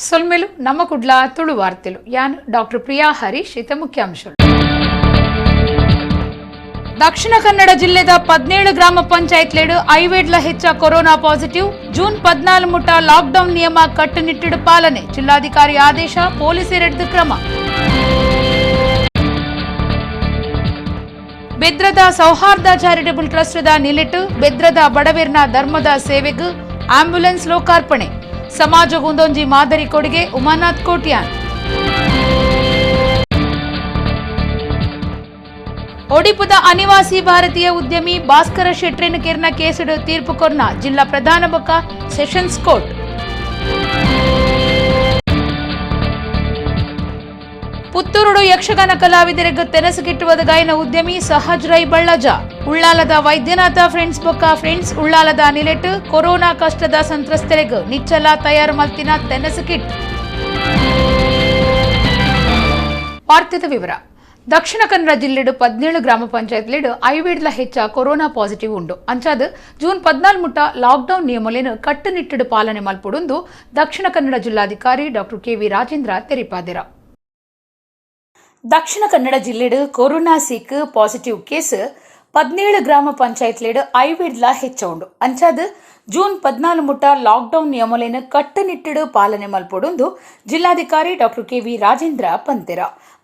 ಸೊಲ್ಮೆಲು ನಮ್ಮ ಕುಡ್ಲ ತುಳು ವಾರ್ತೆಲು. ಯಾನ್ ಡಾಕ್ಟರ್ ಪ್ರಿಯಾ ಹರೀಶ್. ಇತ ಮುಖ್ಯಾಂಶಗಳು. ದಕ್ಷಿಣ ಕನ್ನಡ ಜಿಲ್ಲೆದ 17 ಗ್ರಾಮ ಪಂಚಾಯತ್ಲೆಡ್ ಐವೇಡ್ಲ ಹೆಚ್ಚ corona positive. June 14 ಮುಟ್ಟ ಲಾಕ್ಡೌನ್ ನಿಯಮ ಕಟ್ಟುನಿಟ್ಟಿಡು ಪಾಲನೆ. ಜಿಲ್ಲಾಧಿಕಾರಿ ಆದೇಶ, ಪೊಲೀಸರೆಡ್ದು ಕ್ರಮ. ಬೆದ್ರದ ಸೌಹಾರ್ದ ಚಾರಿಟಬಲ್ ಟ್ರಸ್ಟ್ದ ನಿಲೆಟ್ ಬೆದ್ರದ ಬಡವೆರ್ನ ಧರ್ಮದ ಸೇವೆಗ್ ಆಂಬ್ಯುಲೆನ್ಸ್ ಲೋಕಾರ್ಪಣೆ. ಸಮಾಜಗೊಂದೊಂಜಿ ಮಾದರಿ ಕೊಡುಗೆ ಉಮಾನಾಥ್ ಕೋಟ್ಯಾನ್. ಒಡಿಪುದ ಅನಿವಾಸಿ ಭಾರತೀಯ ಉದ್ಯಮಿ ಭಾಸ್ಕರ ಶೆಟ್ರೆನ್ ಕೆರ್ನ ಕೇಸುಡು ತೀರ್ಪು ಕೊರ್ನ ಜಿಲ್ಲಾ ಪ್ರಧಾನ ಬೊಕ್ಕ ಸೆಷನ್ಸ್ ಕೋರ್ಟ್. ಪುತ್ತೂರುಡು ಯಕ್ಷಗಾನ ಕಲಾವಿದರಿಗೆ ತೆನಸು ಗಿಟ್ಟುವದ ಗಾಯನ ಉದ್ಯಮಿ ಸಹಜ್ ರೈ ಬಳ್ಳಜ. ಉಳ್ಳಾಲದ ವೈದ್ಯನಾಥ ಫ್ರೆಂಡ್ಸ್ ಬೊಕ್ಕ ಫ್ರೆಂಡ್ಸ್ ಉಳ್ಳಾಲದ ನಿಲೆಟ್ ಕೊರೋನಾ ಕಷ್ಟದ ಸಂತ್ರಸ್ತರಿಗೆ ನಿಚ್ಚಲ ತಯಾರು ಮಲ್ತಿನ ತೆನಸು ಕಿಟ್. ವಾರ್ತೆದ ವಿವರ. ದಕ್ಷಿಣ ಕನ್ನಡ ಜಿಲ್ಲೆಡು 17 ಗ್ರಾಮ ಪಂಚಾಯತ್ಲೆಡು ಐವೇಡ್ಲ ಹೆಚ್ಚ ಕೊರೋನಾ ಪಾಸಿಟಿವ್ ಉಂಡು. ಅಂಚಾದ್ ಜೂನ್ 14 ಮುಟ್ಟ ಲಾಕ್ಡೌನ್ ನಿಯಮಲೆನ್ ಕಟ್ಟುನಿಟ್ಟುಡು ಪಾಲನೆ ಮಲ್ಪೊಡುಂದು ದಕ್ಷಿಣ ಕನ್ನಡ ಜಿಲ್ಲಾಧಿಕಾರಿ doctor KV Rajendra ತೆರಿಪಾದೆರ. Dakshina Kannada ಜಿಲ್ಲೆಡು corona ಸೀಕ್ ಪಾಸಿಟಿವ್ ಕೇಸ್ 17 ಗ್ರಾಮ ಪಂಚಾಯತ್ಲೆಡು ಐವೇಡ್ಲ ಹೆಚ್ಚ ಉಂಡು. ಅಂಚಾದ್ ಜೂನ್ 14 ಮುಟ್ಟ ಲಾಕ್ಡೌನ್ ನಿಯಮಲೆನ್ ಕಟ್ಟುನಿಟ್ಟುಡು ಪಾಲನೆ ಮಲ್ಪೊಡುಂದು ಜಿಲ್ಲಾಧಿಕಾರಿ ಡಾಕ್ಟರ್ ಕೆವಿ ರಾಜೇಂದ್ರ ಪಂತೆರ.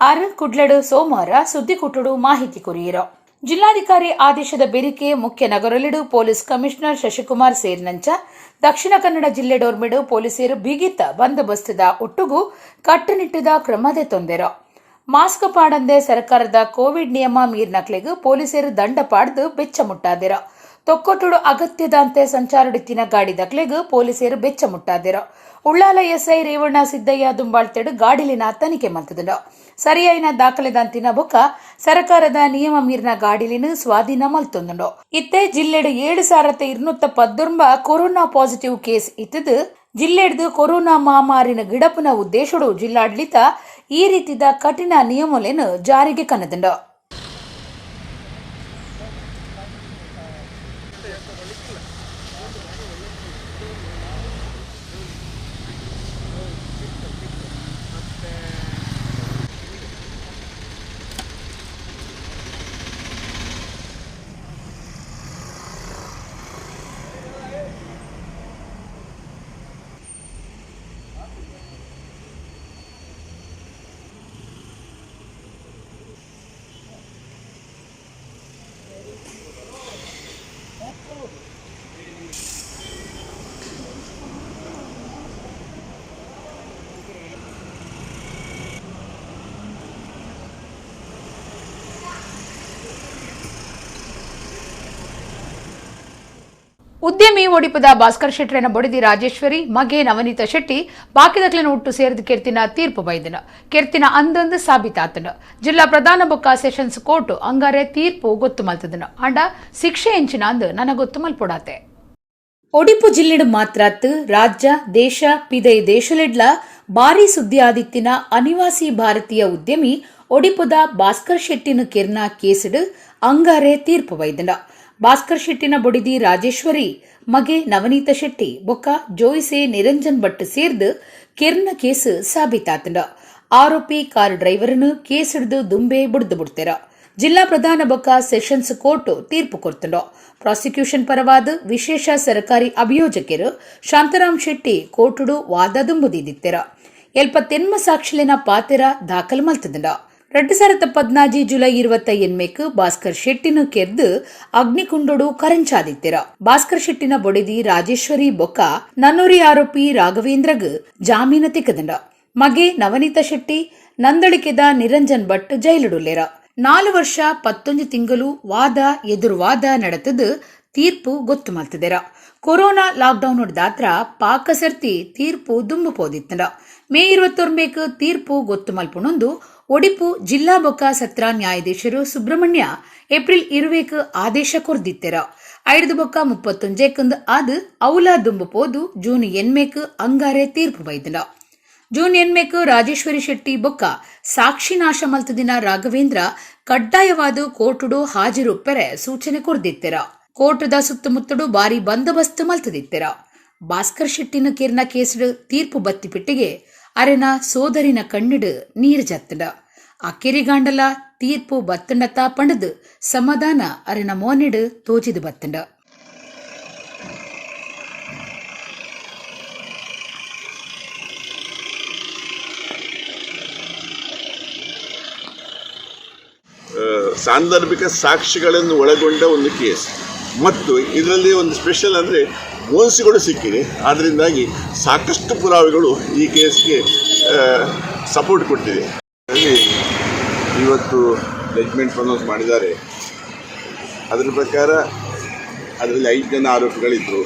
ಆರು ಕುಡ್ಲಡು ಸೋಮವಾರ ಸುದ್ದಿಕೂಟಡು ಮಾಹಿತಿ ಕೊರಿಯೆರು. ಜಿಲ್ಲಾಧಿಕಾರಿ ಆದೇಶದ ಬೆರಿಕೆ ಮುಖ್ಯ ನಗರಲಿಡು ಪೊಲೀಸ್ ಕಮಿಷನರ್ ಶಶಿಕುಮಾರ್ ಸೇರಿನಂಚ ದಕ್ಷಿಣ ಕನ್ನಡ ಜಿಲ್ಲೆ ಡೋರ್ಮಿಡು ಪೊಲೀಸರು ಬಿಗಿತ ಬಂದೋಬಸ್ತದ ಒಟ್ಟುಗು ಕಟ್ಟುನಿಟ್ಟದ ಕ್ರಮದೆ ತೊಂದೆರು. ಮಾಸ್ಕ್ ಪಾಡಂದೆ ಸರ್ಕಾರದ ಕೋವಿಡ್ ನಿಯಮ ಮೀರ್ನಕ್ಲೆಗ್ ಪೊಲೀಸರು ದಂಡ ಪಾಡ್ದು ಬೆಚ್ಚ ಮುಟ್ಟಾದೆರು. ತೊಕ್ಕೊಟ್ಟುಡು ಅಗತ್ಯದಂತೆ ಸಂಚಾರಡಿತ್ತಿನ ಗಾಡಿ ದಕ್ಲೆಗ್ ಪೊಲೀಸರು ಬೆಚ್ಚ ಮುಟ್ಟಾದೆರು. ಉಳ್ಳಾಲ ಎಸ್ಐ ರೇವಣ್ಣ ಸಿದ್ದಯ್ಯ ದುಂಬಾಳ್ತೆಡು ಗಾಡಿಲಿನ ತನಿಖೆ ಮಲ್ತದುಂಡು. ಸರಿಯಾಯಿನ ದಾಖಲೆದಂತಿನ ಬೊಕ್ಕ ಸರ್ಕಾರದ ನಿಯಮ ಮೀರಿನ ಗಾಡಿಲಿನ ಸ್ವಾಧೀನ ಮಲ್ತೊಂದುಂಡು. ಇತ್ತೆ ಜಿಲ್ಲೆಡು 7219 corona positive case ಇತ್ತದು. ಜಿಲ್ಲೆಡ್ದು ಕೊರೋನಾ ಮಹಾಮಾರಿನ ಗಿಡಪುನ ಉದ್ದೇಶಡು ಜಿಲ್ಲಾಡಳಿತ ಈ ರೀತಿದ ಕಠಿಣ ನಿಯಮಲೆನ್ ಜಾರಿಗೆ ಕನದುಂಡು. ಉದ್ಯಮಿ ಒಡಿಪುದ ಭಾಸ್ಕರ್ ಶೆಟ್ಟರೆನ ಬೊಡಿದಿ ರಾಜೇಶ್ವರಿ, ಮಗೆ ನವನೀತ ಶೆಟ್ಟಿ ಬಾಕಿದಕ್ಲೆನ ಒಟ್ಟು ಸೇರಿದ ಕೆರ್ತಿನ ತೀರ್ಪು ಬೈದಿನ. ಕೆರ್ತಿನ ಅಂದಂದು ಸಾಬೀತಾತನ. ಜಿಲ್ಲಾ ಪ್ರಧಾನ ಬೊಕ್ಕ ಸೆಷನ್ಸ್ ಕೋರ್ಟ್ ಅಂಗಾರೆ ತೀರ್ಪು ಗೊತ್ತು ಮಲ್ತದನ. ಅಂಡ ಶಿಕ್ಷೆ ಎಂಚಿನ ಅಂದ್ ನನ ಗೊತ್ತು ಮಲ್ಪೊಡಾತೆ. ಒಡಿಪು ಜಿಲ್ಲೆಡು ಮಾತ್ರಾತ್ ರಾಜ್ಯ, ದೇಶ, ಪಿದೈ ದೇಶಲೆಡ್ಲ ಬಾರಿ ಸುದ್ದಿ ಆದಿತ್ತಿನ ಅನಿವಾಸಿ ಭಾರತೀಯ ಉದ್ಯಮಿ ಒಡಿಪುದ ಭಾಸ್ಕರ್ ಶೆಟ್ಟಿನ ಕೆರ್ನ ಕೇಸುಡು ಅಂಗಾರೆ ತೀರ್ಪು ಬೈದನ. ಭಾಸ್ಕರ್ ಶೆಟ್ಟಿನ ಬೊಡಿದಿ ರಾಜೇಶ್ವರಿ, ಮಗೆ ನವನೀತ ಶೆಟ್ಟಿ ಬೊಕ್ಕ ಜೋಯಿಸೆ ನಿರಂಜನ್ ಭಟ್ ಸೇರ್ದು ಕೆರ್ನ ಕೇಸ್ ಸಾಬೀತಾತಂಡ. ಆರೋಪಿ ಕಾರ್ ಡ್ರೈವರ್ನು ಕೇಸಿಡ್ದು ದುಂಬೆ ಬುಡ್ದು ಬಿಡ್ತೆರ. ಜಿಲ್ಲಾ ಪ್ರಧಾನ ಬೊಕ್ಕ ಸೆಷನ್ಸ್ ಕೋರ್ಟ್ ತೀರ್ಪು ಕೊರ್ತುಂಡು. ಪ್ರಾಸಿಕ್ಯೂಷನ್ ಪರವಾದ ವಿಶೇಷ ಸರ್ಕಾರಿ ಅಭಿಯೋಜಕರು ಶಾಂತಾರಾಮ್ ಶೆಟ್ಟಿ ಕೋರ್ಟುಡು ವಾದ ದುಂಬುದೀದಿತ್ತೆರ. ಎಲ್ಪ ತೆನ್ಮ ಸಾಕ್ಷಿಲಿನ ಪಾತೆರ ದಾಖಲು ಮಲ್ತದಂಡ. 2014 ಜುಲೈ 28 ಭಾಸ್ಕರ್ ಶೆಟ್ಟಿನ ಕೆರ್ದು ಅಗ್ನಿಕುಂಡೊಡು ಕರಂಚಾದಿತ್ತೆರ. ಭಾಸ್ಕರ್ ಶೆಟ್ಟಿನ ಬೊಡಿದಿ ರಾಜೇಶ್ವರಿ ಬೊಕ್ಕ ನನ್ನೂರಿ ಆರೋಪಿ ರಾಘವೇಂದ್ರಗ್ ಜಾಮೀನು ತಿಕ್ಕದಂಡ. ಮಗೆ ನವನೀತ ಶೆಟ್ಟಿ, ನಂದಳಿಕೆದ ನಿರಂಜನ್ ಭಟ್ ಜೈಲುಡುಲ್ಲೆರ. 4 ವರ್ಷ 19 ತಿಂಗಳು ವಾದ ಎದುರುವಾದ ನಡೆತದು ತೀರ್ಪು ಗೊತ್ತು ಮಲ್ತದೆರ. ಕೊರೋನಾ ಲಾಕ್ಡೌನ್ ದಾತ್ರ ಪಾಕ ಸರ್ತಿ ತೀರ್ಪು ದುಂಬು ಪೋದಿತ್ತಂಡ. ಮೇ 29 ತೀರ್ಪು ಗೊತ್ತು ಮಲ್ಪುಣೊಂದು ಒಡಿಪು ಜಿಲ್ಲಾ ಬೊಕ್ಕ ಸತ್ರ ನ್ಯಾಯಾಧೀಶರು ಸುಬ್ರಹ್ಮಣ್ಯ ಏಪ್ರಿಲ್ 20 ಆದೇಶ ಕೊರ್ದಿತ್ತೆರ. ಐದು ಬೊಕ್ಕ 31 ಆದ್ ಔಲಾ ದುಂಬು ಪೋದು ಜೂನ್ 8 ಅಂಗಾರೆ ತೀರ್ಪು ಬೈದಂಡ. ಜೂನ್ 8 ರಾಜೇಶ್ವರಿ ಶೆಟ್ಟಿ ಬೊಕ್ಕ ಸಾಕ್ಷಿ ನಾಶ ಮಲ್ತದಿನ ರಾಘವೇಂದ್ರ ಕಡ್ಡಾಯವಾದ ಕೋರ್ಟುಡು ಹಾಜರುಪ್ಪೆರೆ ಸೂಚನೆ ಕೊರ್ದಿತ್ತೆರ. ಕೋರ್ಟದ ಸುತ್ತಮುತ್ತಡು ಬಾರಿ ಬಂದೋಬಸ್ತ್ ಮಲ್ತದಿತ್ತೆರ. Bhaskar ಶೆಟ್ಟಿನ ಕೆರ್ನ ಕೇಸ್ಡ್ ತೀರ್ಪು ಬತ್ತಿಪಿಟ್ಟಿಗೆ ಅರೆನ ಸೋದರಿನ ಕಣ್ಣಿಡು ನೀರು ಜತ್ತಂಡ. ಅಕ್ಕೆರಿಗಾಂಡಲ ತೀರ್ಪು ಬತ್ತಂಡತ ಪಂಡದು ಸಮಾಧಾನ ಅರೆನ ಮೋನೆಡು ತೋಜಿದು ಬತ್ತಂಡ. ಸಾಂದರ್ಭಿಕ ಸಾಕ್ಷಿಗಳನ್ನು ಒಳಗೊಂಡ ಒಂದು ಕೇಸ್ ಮತ್ತು ಇದರಲ್ಲಿ ಒಂದು ಸ್ಪೆಷಲ್ ಅಂದರೆ ಬೋನ್ಸ್ಗಳು ಸಿಕ್ಕಿದೆ. ಆದ್ದರಿಂದಾಗಿ ಸಾಕಷ್ಟು ಪುರಾವೆಗಳು ಈ ಕೇಸ್ಗೆ ಸಪೋರ್ಟ್ ಕೊಟ್ಟಿದೆ. ಹಾಗಾಗಿ ಇವತ್ತು ಜಡ್ಜ್ಮೆಂಟ್ ಪ್ರೊನೌನ್ಸ್ ಮಾಡಿದ್ದಾರೆ. ಅದರ ಪ್ರಕಾರ ಅದರಲ್ಲಿ 5 ಜನ ಆರೋಪಿಗಳಿದ್ದರು.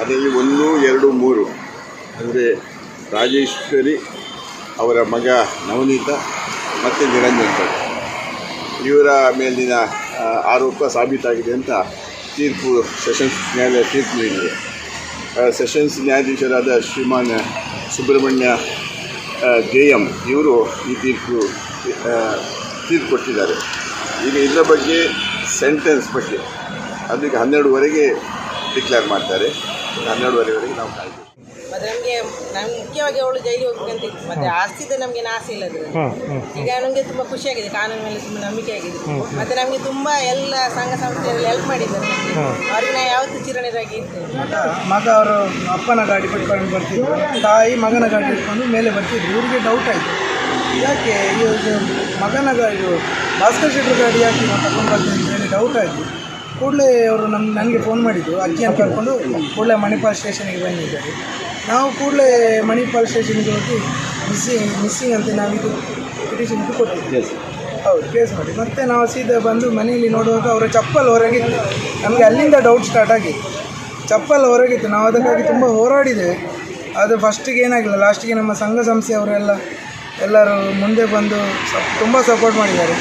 ಅದರಲ್ಲಿ 1, 2, 3 ಅಂದರೆ ರಾಜೇಶ್ವರಿ ಅವರ ಮಗ ನವನೀತ ಮತ್ತು ನಿರಂಜನ್ ಭಟ್ ಇವರ ಮೇಲಿನ ಆರೋಪ ಸಾಬೀತಾಗಿದೆ ಅಂತ ತೀರ್ಪು ಸೆಷನ್ಸ್ ನ್ಯಾಯಾಲಯ ತೀರ್ಪು ನೀಡಿದೆ. ಸೆಷನ್ಸ್ ನ್ಯಾಯಾಧೀಶರಾದ ಶ್ರೀಮಾನ್ ಸುಬ್ರಹ್ಮಣ್ಯ ಜೆ.ಎಂ. ಇವರು ಈ ತೀರ್ಪು ತೀರ್ಪು ಕೊಟ್ಟಿದ್ದಾರೆ. ಈಗ ಇದರ ಬಗ್ಗೆ ಸೆಂಟೆನ್ಸ್ ಬಗ್ಗೆ ಅದಕ್ಕೆ 12:30ಗೆ ಡಿಕ್ಲೇರ್ ಮಾಡ್ತಾರೆ. 12:30ವರೆಗೆ ನಾವು ಕಾಯ್ತೀವಿ. ಮತ್ತೆ ನಮಗೆ ನಮ್ಗೆ ಮುಖ್ಯವಾಗಿ ಅವಳು ಜೈಲಿಗೆ ಹೋಗ್ಬೇಕಂತ ಇತ್ತು. ಮತ್ತೆ ಆಸ್ತಿದ ನಮಗೆ ಆಸೆ ಇಲ್ಲ ಅದರಲ್ಲಿ. ಈಗ ನಮಗೆ ತುಂಬ ಖುಷಿಯಾಗಿದೆ, ಕಾನೂನು ಮೇಲೆ ತುಂಬ ನಂಬಿಕೆ ಆಗಿದೆ. ಮತ್ತೆ ನಮಗೆ ತುಂಬ ಎಲ್ಲ ಸಂಘ ಸಂಸ್ಥೆಯಲ್ಲಿ ಹೆಲ್ಪ್ ಮಾಡಿದ್ದಾರೆ ನಮಗೆ. ಅವ್ರಿಗೆ ನಾವು ಯಾವತ್ತೂ ಚಿರಣಿರಾಗಿ ಇರ್ತೇವೆ. ಮಗ ಅವರು ಅಪ್ಪನ ಗಾಡಿ ಬಿಟ್ಕೊಂಡು ಬರ್ತಿದ್ರು, ತಾಯಿ ಮಗನ ಗಾಡಿ ಇಟ್ಕೊಂಡು ಮೇಲೆ ಬರ್ತಿದ್ರು. ಇವರಿಗೆ ಡೌಟ್ ಆಯಿತು, ಯಾಕೆ ಇವರು ಮಗನ ಗಾಡಿ ಭಾಸ್ಕರ್ ಶೆಟ್ಟರ್ ಗಾಡಿ ಯಾಕೆ ನಾವು ತಗೊಂಡು ಬರ್ತೀವಿ ಅಂತ ಹೇಳಿ ಡೌಟ್ ಆಯಿತು. ಕೂಡಲೇ ಅವರು ನನಗೆ ಫೋನ್ ಮಾಡಿದ್ದು, ಅಜ್ಜಿಯನ್ನು ಕರ್ಕೊಂಡು ಕೂಡಲೇ ಮಣಿಪಾಲ್ ಸ್ಟೇಷನಿಗೆ ಬಂದಿದ್ದಾರೆ. ನಾವು ಕೂಡಲೇ ಮಣಿಪಾಲ್ ಸ್ಟೇಷನ್ಗೆ ಹೋಗಿ ಮಿಸ್ಸಿಂಗ್ ಅಂತ ನಾವಿದು ಪಿಟಿಷನ್ ಇದು ಕೊಟ್ಟಿದ್ವಿ. ಹೌದು, ಕೇಸ್ ಮಾಡಿ ಮತ್ತೆ ನಾವು ಸೀದಾ ಬಂದು ಮನೆಯಲ್ಲಿ ನೋಡುವಾಗ ಅವರ ಚಪ್ಪಲ್ ಹೊರಗಿತ್ತು. ನಮಗೆ ಅಲ್ಲಿಂದ ಡೌಟ್ ಸ್ಟಾರ್ಟ್ ಆಗಿತ್ತು. ಚಪ್ಪಲ್ ಹೊರಗಿತ್ತು. ನಾವು ಅದಕ್ಕಾಗಿ ತುಂಬ ಹೋರಾಡಿದ್ದೇವೆ. ಅದು ಫಸ್ಟಿಗೆ ಏನಾಗಿಲ್ಲ, ಲಾಸ್ಟಿಗೆ ನಮ್ಮ ಸಂಘ ಸಂಸ್ಥೆಯವರೆಲ್ಲ ಎಲ್ಲರೂ ಮುಂದೆ ಬಂದು ತುಂಬ ಸಪೋರ್ಟ್ ಮಾಡಿದ್ದಾರೆ.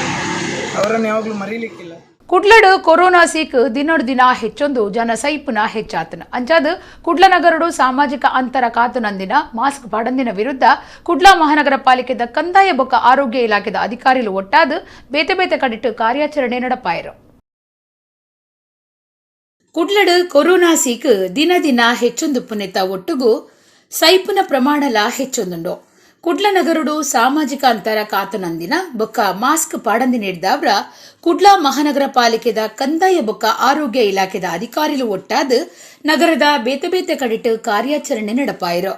ಅವರನ್ನು ಯಾವಾಗಲೂ ಮರೀಲಿಕ್ಕಿಲ್ಲ. ಕುಡ್ಲಡು ಕೊರೋನಾ ಸೀಕ್ ದಿನೋಡ್ ದಿನ ಹೆಚ್ಚೊಂದು ಜನ ಸೈಪುನ ಹೆಚ್ಚಾತನ. ಅಂಚಾದ ಕುಡ್ಲ ನಗರಡು ಸಾಮಾಜಿಕ ಅಂತರ ಕಾತು ನಂದಿನ ಮಾಸ್ಕ್ ಪಾಡಂದಿನ ವಿರುದ್ಧ ಕುಡ್ಲ ಮಹಾನಗರ ಪಾಲಿಕೆದ ಕಂದಾಯ ಬೊಕ್ಕ ಆರೋಗ್ಯ ಇಲಾಖೆದ ಅಧಿಕಾರಿಗಳು ಒಟ್ಟಾದ ಬೇತೆ ಬೇತೆ ಕಡಿಟ್ಟು ಕಾರ್ಯಾಚರಣೆ ನಡಪಾಯರು. ಕುಡ್ಲಡು ಕೊರೋನಾ ಸೀಕ್ ದಿನ ದಿನ ಹೆಚ್ಚೊಂದು ಪುನೆತ ಒಟ್ಟುಗು ಸೈಪುನ ಪ್ರಮಾಣಲ ಹೆಚ್ಚೊಂದುಂಡು. ಕುಡ್ಲ ನಗರುಡು ಸಾಮಾಜಿಕ ಅಂತರ ಕಾತನಂದಿನ ಬೊಕ್ಕ ಮಾಸ್ಕ್ ಪಾಡಂದಿ ನೀಡಿದವರ ಕುಡ್ಲ ಮಹಾನಗರ ಪಾಲಿಕೆದ ಕಂದಾಯ ಬೊಕ್ಕ ಆರೋಗ್ಯ ಇಲಾಖೆದ ಅಧಿಕಾರಿಗಳು ಒಟ್ಟಾದ ನಗರದ ಬೇತೆ ಬೇತೆ ಕಡಿಟ್ಟು ಕಾರ್ಯಾಚರಣೆ ನಡಪಾಯರು.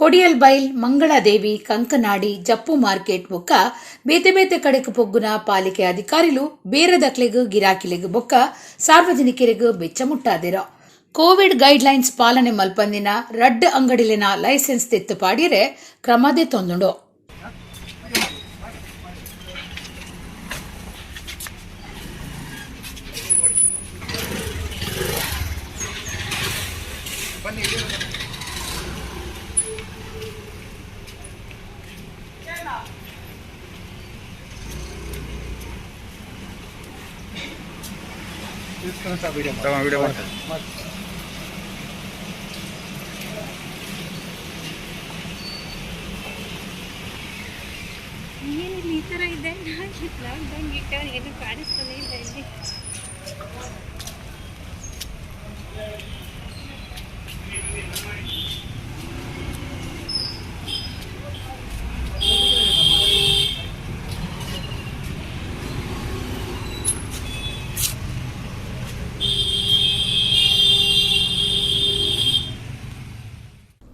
ಕೊಡಿಯಲ್ ಬೈಲ್, ಮಂಗಳಾದೇವಿ, ಕಂಕನಾಡಿ, ಜಪ್ಪು ಮಾರ್ಕೆಟ್ ಬೊಕ್ಕ ಬೇತೆ ಬೇತೆ ಕಡೆಕು ಪೊಗ್ಗುನ ಪಾಲಿಕೆ ಅಧಿಕಾರಿಲು ಬೇರದಕ್ಲೆಗು ಗಿರಾಕಿಲೆಗು ಬೊಕ್ಕ ಸಾರ್ವಜನಿಕರಿಗೂ ಬೆಚ್ಚ ಮುಟ್ಟಾದಿರು. Covid guide lines ಪಾಲನೆ ಮಲ್ಪಂದಿನ ರಡ್ಡ್ ಅಂಗಡಿಲಿನ ಲೈಸೆನ್ಸ್ ತೆತ್ತು ಪಾಡಿಯರೆ ಕ್ರಮದೆ ತೊಂದುಂಡು. ಏನಿಲ್ಲ, ಈ ಥರ ಇದೆ. ಲಾಕ್ಡೌನ್ ಗಿಕ್ಡೌನ್ ಏನು ಕಾಣಿಸ್ತಾನೆ ಇಲ್ಲ ಇಲ್ಲಿ.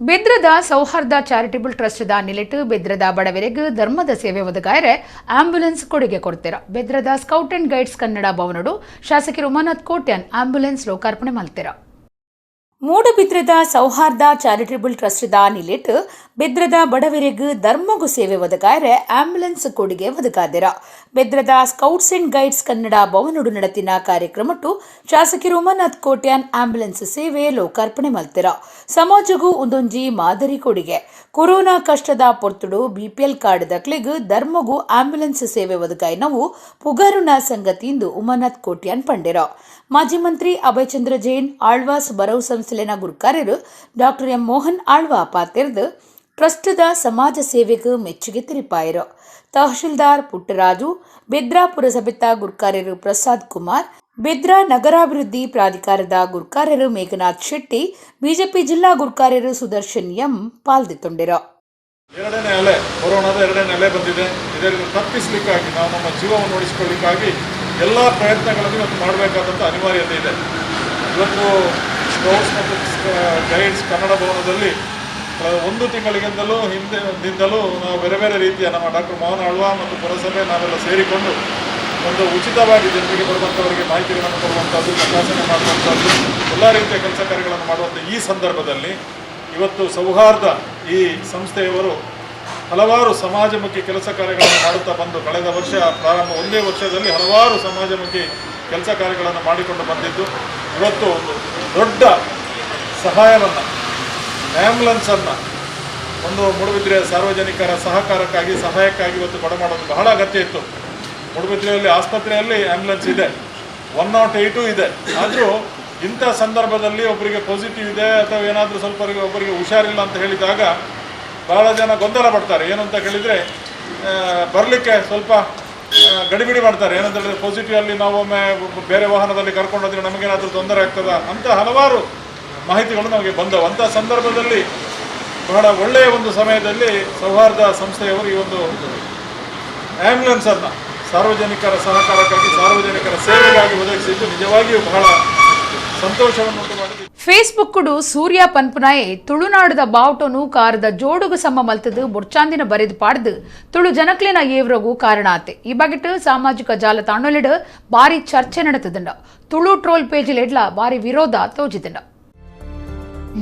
ಬೆದ್ರದ ಸೌಹಾರ್ದ ಚಾರಿಟಬಲ್ ಟ್ರಸ್ಟ್ ನಿಲೆಟ್ ಬೆದ್ರದ ಬಡವರಿಗೆ ಧರ್ಮದ ಸೇವೆ ಒದಗಾಯರೆ ಆಂಬ್ಯುಲೆನ್ಸ್ ಕೊಡುಗೆ ಕೊಡ್ತೀರ. ಬೆದ್ರದ scout and guides Kannada ಭವನಡು ಶಾಸಕರು ಉಮಾನಾಥ್ ಕೋಟ್ಯಾನ್ ಆಂಬ್ಯುಲೆನ್ಸ್ ಲೋಕಾರ್ಪಣೆ ಮಲ್ತಿರ. ಮೂಡಬಿದ್ರದ ಸೌಹಾರ್ದ ಚಾರಿಟಬಲ್ ಟ್ರಸ್ಟ್ ನಿಲೆಟ್ ಬೆದ್ರದ ಬಡವರಿಗೆ ಧರ್ಮಗು ಸೇವೆ ಒದಗಾಯರೆ ಆಂಬ್ಯುಲೆನ್ಸ್ ಕೊಡುಗೆ ಒದಗಾದಿರ. ಬೆದ್ರದ scouts and guides Kannada ಭವನಡು ನಡತಿನ ಕಾರ್ಯಕ್ರಮಟ್ಟು ಶಾಸಕರು ಉಮಾನಾಥ್ ಕೋಟ್ಯಾನ್ ಆಂಬ್ಯುಲೆನ್ಸ್ ಸೇವೆ ಲೋಕಾರ್ಪಣೆ ಮಲ್ತಿರ. ಸಮಾಜಗೂ ಒಂದೊಂಜಿ ಮಾದರಿ ಕೊಡುಗೆ. ಕೊರೋನಾ ಕಷ್ಟದ ಪೊರ್ತುಡು ಬಿಪಿಎಲ್ ಕಾರ್ಡ್ ದಕ್ಲೆಗ್ ಧರ್ಮಗೂ ಆಂಬ್ಯುಲೆನ್ಸ್ ಸೇವೆ ಒದಗಾಯಿನವು ಪುಗರುನ ಸಂಗತಿಯಿಂದ ಉಮಾನಾಥ್ ಕೋಟ್ಯಾನ್ ಪಂಡಿರ. ಮಾಜಿ ಮಂತ್ರಿ ಅಭಯಚಂದ್ರ ಜೈನ್, ಆಳ್ವಾಸ್ ಬರವು ಸಂಸ್ಥೆಲಿನ ಗುರುಕಾರ್ಯರು ಡಾಕ್ಟರ್ ಎಂ ಮೋಹನ್ ಆಳ್ವಾ ಪಾತಿರ್ದು ಟ್ರಸ್ಟ್ದ ಸಮಾಜ ಸೇವೆಗೆ ಮೆಚ್ಚುಗೆ ತೆರಿಪಾಯರು. ತಹಶೀಲ್ದಾರ್ ಪುಟ್ಟರಾಜು, ಬೆದ್ರಾ ಪುರಸಭೆತ ಗುರುಕಾರ್ಯರು ಪ್ರಸಾದ್ ಕುಮಾರ್, ಬೆದ್ರ ನಗರಾಭಿವೃದ್ಧಿ ಪ್ರಾಧಿಕಾರದ ಗುರ್ಕಾರರು ಮೇಘನಾಥ್ ಶೆಟ್ಟಿ, ಬಿಜೆಪಿ ಜಿಲ್ಲಾ ಗುರ್ಕಾರರು ಸುದರ್ಶನ್ ಎಂ ಪಾಲ್ದಿತ್ತೊಂಡಿರು. ಎರಡನೇ ಅಲೆ, ಕೊರೋನಾದ ಎರಡನೇ ಅಲೆ ಬಂದಿದೆ. ಇದರಿಂದ ತಪ್ಪಿಸಲಿಕ್ಕಾಗಿ ನಾವು ನಮ್ಮ ಜೀವವನ್ನು ಉಳಿಸಿಕೊಳ್ಳಿಕ್ಕಾಗಿ ಎಲ್ಲ ಪ್ರಯತ್ನಗಳನ್ನು ಇವತ್ತು ಮಾಡಬೇಕಾದಂಥ ಅನಿವಾರ್ಯತೆ ಇದೆ. ಇವತ್ತು ಸ್ಕೌಟ್ಸ್ ಮತ್ತು ಗೈಡ್ಸ್ ಕನ್ನಡ ಭವನದಲ್ಲಿ ಒಂದು ತಿಂಗಳಿಗಿಂತಲೂ ಹಿಂದಿಂದಲೂ ನಾವು ಬೇರೆ ಬೇರೆ ರೀತಿಯ ನಮ್ಮ ಡಾಕ್ಟರ್ ಮೋಹನ್ ಆಳ್ವಾ ಮತ್ತು ಪುರಸಭೆ ನಾವೆಲ್ಲ ಸೇರಿಕೊಂಡು ಒಂದು ಉಚಿತವಾಗಿ ಜನರಿಗೆ ಬರುವಂಥವರಿಗೆ ಮಾಹಿತಿಗಳನ್ನು ಕೊಡುವಂಥದ್ದು, ತಪಾಸಣೆ ಮಾಡುವಂಥದ್ದು, ಎಲ್ಲ ರೀತಿಯ ಕೆಲಸ ಕಾರ್ಯಗಳನ್ನು ಮಾಡುವಂಥ ಈ ಸಂದರ್ಭದಲ್ಲಿ ಇವತ್ತು ಸೌಹಾರ್ದ ಈ ಸಂಸ್ಥೆಯವರು ಹಲವಾರು ಸಮಾಜಮುಖಿ ಕೆಲಸ ಕಾರ್ಯಗಳನ್ನು ಮಾಡುತ್ತಾ ಬಂದು ಕಳೆದ ವರ್ಷ ಪ್ರಾರಂಭ ಒಂದೇ ವರ್ಷದಲ್ಲಿ ಹಲವಾರು ಸಮಾಜಮುಖಿ ಕೆಲಸ ಕಾರ್ಯಗಳನ್ನು ಮಾಡಿಕೊಂಡು ಬಂದಿದ್ದು, ಇವತ್ತು ಒಂದು ದೊಡ್ಡ ಸಹಾಯವನ್ನು, ಆ್ಯಂಬುಲೆನ್ಸನ್ನು ಒಂದು ಮೂಡುಬಿದಿರೆಯ ಸಾರ್ವಜನಿಕರ ಸಹಕಾರಕ್ಕಾಗಿ ಸಹಾಯಕ್ಕಾಗಿ ಇವತ್ತು ಕೊಡಮಾಡೋದು ಬಹಳ ಅಗತ್ಯ ಇತ್ತು. ಮೂಡುಬಿದಿರೆಯಲ್ಲಿ ಆಸ್ಪತ್ರೆಯಲ್ಲಿ ಆ್ಯಂಬುಲೆನ್ಸ್ ಇದೆ, 108 ಇದೆ. ಆದರೂ ಇಂಥ ಸಂದರ್ಭದಲ್ಲಿ ಒಬ್ಬರಿಗೆ ಪಾಸಿಟಿವ್ ಇದೆ ಅಥವಾ ಏನಾದರೂ ಸ್ವಲ್ಪ ಒಬ್ಬರಿಗೆ ಹುಷಾರಿಲ್ಲ ಅಂತ ಹೇಳಿದಾಗ ಭಾಳ ಜನ ಗೊಂದಲ ಪಡ್ತಾರೆ. ಏನು ಅಂತ ಕೇಳಿದರೆ ಬರಲಿಕ್ಕೆ ಸ್ವಲ್ಪ ಗಡಿಬಿಡಿ ಮಾಡ್ತಾರೆ. ಏನಂತ ಹೇಳಿದ್ರೆ ಪಾಸಿಟಿವ್ ಅಲ್ಲಿ ನಾವು ಒಮ್ಮೆ ಬೇರೆ ವಾಹನದಲ್ಲಿ ಕರ್ಕೊಂಡೋದ್ರೆ ನಮಗೇನಾದರೂ ತೊಂದರೆ ಆಗ್ತದಾ ಅಂತ ಹಲವಾರು ಮಾಹಿತಿಗಳು ನಮಗೆ ಬಂದವು. ಅಂಥ ಸಂದರ್ಭದಲ್ಲಿ ಬಹಳ ಒಳ್ಳೆಯ ಒಂದು ಸಮಯದಲ್ಲಿ ಸೌಹಾರ್ದ ಸಂಸ್ಥೆಯವರು ಈ ಒಂದು ಆ್ಯಂಬುಲೆನ್ಸನ್ನು ಸಾರ್ವಜನಿಕರ ಸಹಕಾರಕ್ಕಾಗಿ, ಸಾರ್ವಜನಿಕರ ಸೇವೆಗಾಗಿ ಒದಗಿಸಿದ್ದು ನಿಜವಾಗಿಯೂ ಬಹಳ ಸಂತೋಷವನ್ನುಂಟು ಮಾಡಿದೆ. ಫೇಸ್ಬುಕ್ ಸೂರ್ಯ ಪನ್ಪುನಾಯೆ ತುಳುನಾಡದ ಬಾವುಟನು ಕಾರದ ಜೋಡುಗು ಸಮ ಮಲ್ತದು ಬೊಡ್ಚಾಂದಿನ ಬರೆದು ಪಾಡ್ದು ತುಳು ಜನಕ್ಲಿನ ಏವ್ರಗು ಕಾರಣ ಆತೆ. ಈ ಬಗೆಟ್ ಸಾಮಾಜಿಕ ಜಾಲತಾಣೊಲಿಡ್ ಬಾರಿ ಚರ್ಚೆ ನಡೆತದಂಡ. ತುಳು ಟ್ರೋಲ್ ಪೇಜ್ ಎಡ್ಲ ಬಾರಿ ವಿರೋಧ ತೋಜಿದಂಡ.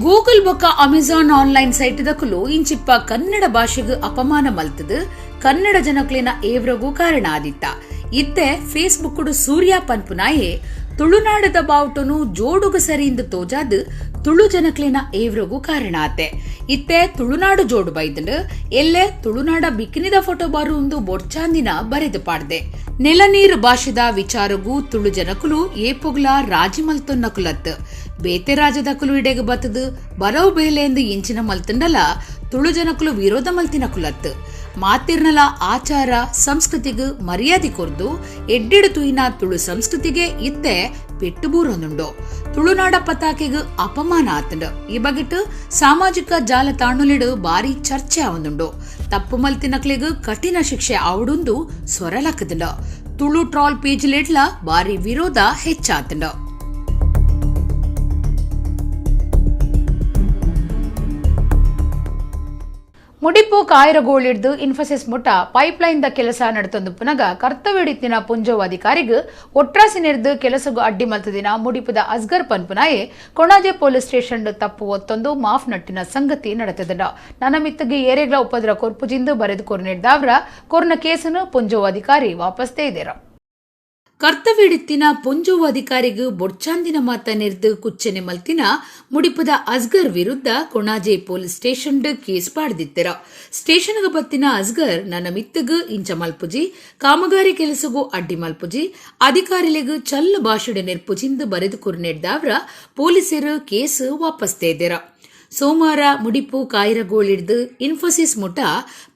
ಗೂಗಲ್ ಬೊಕ್ಕ ಅಮೆಜಾನ್ ಆನ್ಲೈನ್ ಸೈಟ್ ದಕುಲು ಇಂಚಿಪ್ಪ ಕನ್ನಡ ಭಾಷೆಗೆ ಅಪಮಾನ ಮಲ್ತದು ಕನ್ನಡ ಜನಕ್ಲಿನ ಏವ್ರಗೂ ಕಾರಣ ಆದಿತ್ತ. ಇತ್ತೆ ಫೇಸ್ಬುಕ್ ಸೂರ್ಯ ಪನ್ಪುನಾಯೆ ತುಳುನಾಡದ ಬಾವುಟನು ಜೋಡುಗ ಸರಿಯಿಂದ ತೋಜಾದು ತುಳು ಜನಕ್ಲಿನ ಏವ್ರಗೂ ಕಾರಣ ಆತೆ. ಇತ್ತೆ ತುಳುನಾಡು ಜೋಡು ಬೈದಂಡು ಎಲ್ಲೆ ತುಳುನಾಡ ಬಿಕಿನಿದ ಫೋಟೋ ಬಾರು ಒಂದು ಬೊಡ್ಚಾಂದಿನ ಬರೆದು ಪಾಡ್ದೆ. ನೆಲನೀರು ಭಾಷೆದ ವಿಚಾರಗೂ ತುಳು ಜನಕುಲು ಏಪೊಗ್ಲ ರಾಜಿ ಮಲ್ತೊನ್ನಕುಲತ್ ಬೇತೆ ರಾಜದಕುಲು ಇಡೆಗೆ ಬತ್ತದು ಬರವು ಬೇಲೆಂದು ಇಂಚಿನ ಮಲ್ತಂಡಲ ತುಳು ಜನಕುಲು ವಿರೋಧ ಮಲ್ತಿನ ಕುಲತ್. ಮಾತಿರ್ನಲ ಆಚಾರ ಸಂಸ್ಕೃತಿಗೆ ಮರ್ಯಾದೆ ಕೊರ್ದು ಎಡ್ಡೆಡು ತುಯಿನ ತುಳು ಸಂಸ್ಕೃತಿಗೆ ಇತ್ತೆ ಪೆಟ್ಟು ಬೂರೊಂದುಂಡು. ತುಳುನಾಡ ಪತಾಕೆಗೆ ಅಪಮಾನ ಆತಂಡು. ಈ ಬಗೆಟ್ ಸಾಮಾಜಿಕ ಜಾಲತಾಣುಲಿಡು ಬಾರಿ ಚರ್ಚೆ ಆವೊಂದುಂಡು. ತಪ್ಪು ಮಲ್ತಿನಕ್ಲೆಗ್ ಕಠಿಣ ಶಿಕ್ಷೆ ಆವಡುಂದು ಸ್ವರಲಕ್ಕದಂಡು. ತುಳು ಟ್ರಾಲ್ ಪೇಜ್ಲೆಡ್ಲ ಬಾರಿ ವಿರೋಧ ಹೆಚ್ಚಾತಂಡು. ಮುಡಿಪು ಕಾಯರಗೋಳಿಡ್ದು ಇನ್ಫೋಸಿಸ್ ಮುಟ್ಟ ಪೈಪ್ಲೈನ್ the ಕೆಲಸ ನಡತೊಂದು ಪುನಗ ಕರ್ತವ್ಯಡಿತ್ತಿನ ಪುಂಜೋವ ಅಧಿಕಾರಿಗ್ ಒಟ್ರಾಸಿ ನೆರ್ದು ಕೆಲಸಗು ಅಡ್ಡಿ ಮಲ್ತದಿನ ಮುಡಿಪುದ ಅಸ್ಗರ್ ಪನ್ಪುನಾಯೆ ಕೊಣಾಜೆ ಪೊಲೀಸ್ ಸ್ಟೇಷನ್ ತಪ್ಪು ಒತ್ತೊಂದು ಮಾಫ್ ನಟ್ಟಿನ ಸಂಗತಿ ನಡತದಂಡ. ನನ್ನ ಮಿತ್ತಗೆ ಏರೆಗ್ಲ ಉಪದ್ರ ಕೊರ್ಪುಜಿಂದು ಬರೆದು ಕೊರ್ನೆಡ್ದಾವ್ರ ಕೊರ್ನ ಕೇಸನ್ನು ಪುಂಜೋವ ಅಧಿಕಾರಿ ವಾಪಸ್ ತೆಗೆದಿರ. ಕರ್ತವ್ಯಡಿತ್ತಿನ ಪೊಂಜೋವ ಅಧಿಕಾರಿಗೂ ಬೊಡ್ಚಾಂದಿನ ಮಾತ ನೆರ್ದು ಕುಚ್ಚನೆ ಮಲ್ತಿನ ಮುಡಿಪದ ಅಸ್ಗರ್ ವಿರುದ್ಧ ಕೊಣಾಜೆ ಪೊಲೀಸ್ ಸ್ಟೇಷನ್ ಕೇಸ್ ಪಾಡ್ದಿತ್ತೆರ. ಸ್ಟೇಷನ್ಗೆ ಬತ್ತಿನ ಅಸ್ಗರ್ ನನ್ನ ಮಿತ್ತಗು ಇಂಚ ಮಲ್ಪುಜಿ, ಕಾಮಗಾರಿ ಕೆಲಸಗೂ ಅಡ್ಡಿ ಮಲ್ಪುಜಿ, ಅಧಿಕಾರಿಲೆಗು ಚಲ್ಲು ಭಾಷೆಡೆ ನೆರ್ಪುಜಿಂದು ಬರೆದು ಕುರ್ನೆಡ್ದಾವ್ರ ಪೊಲೀಸರು ಕೇಸ್ ವಾಪಸ್ ತೆಗೆದಿರ. ಸೋಮವಾರ ಮುಡಿಪು ಕಾಯಿರಗೋಳಿಡ್ದು ಇನ್ಫೋಸಿಸ್ ಮುಟ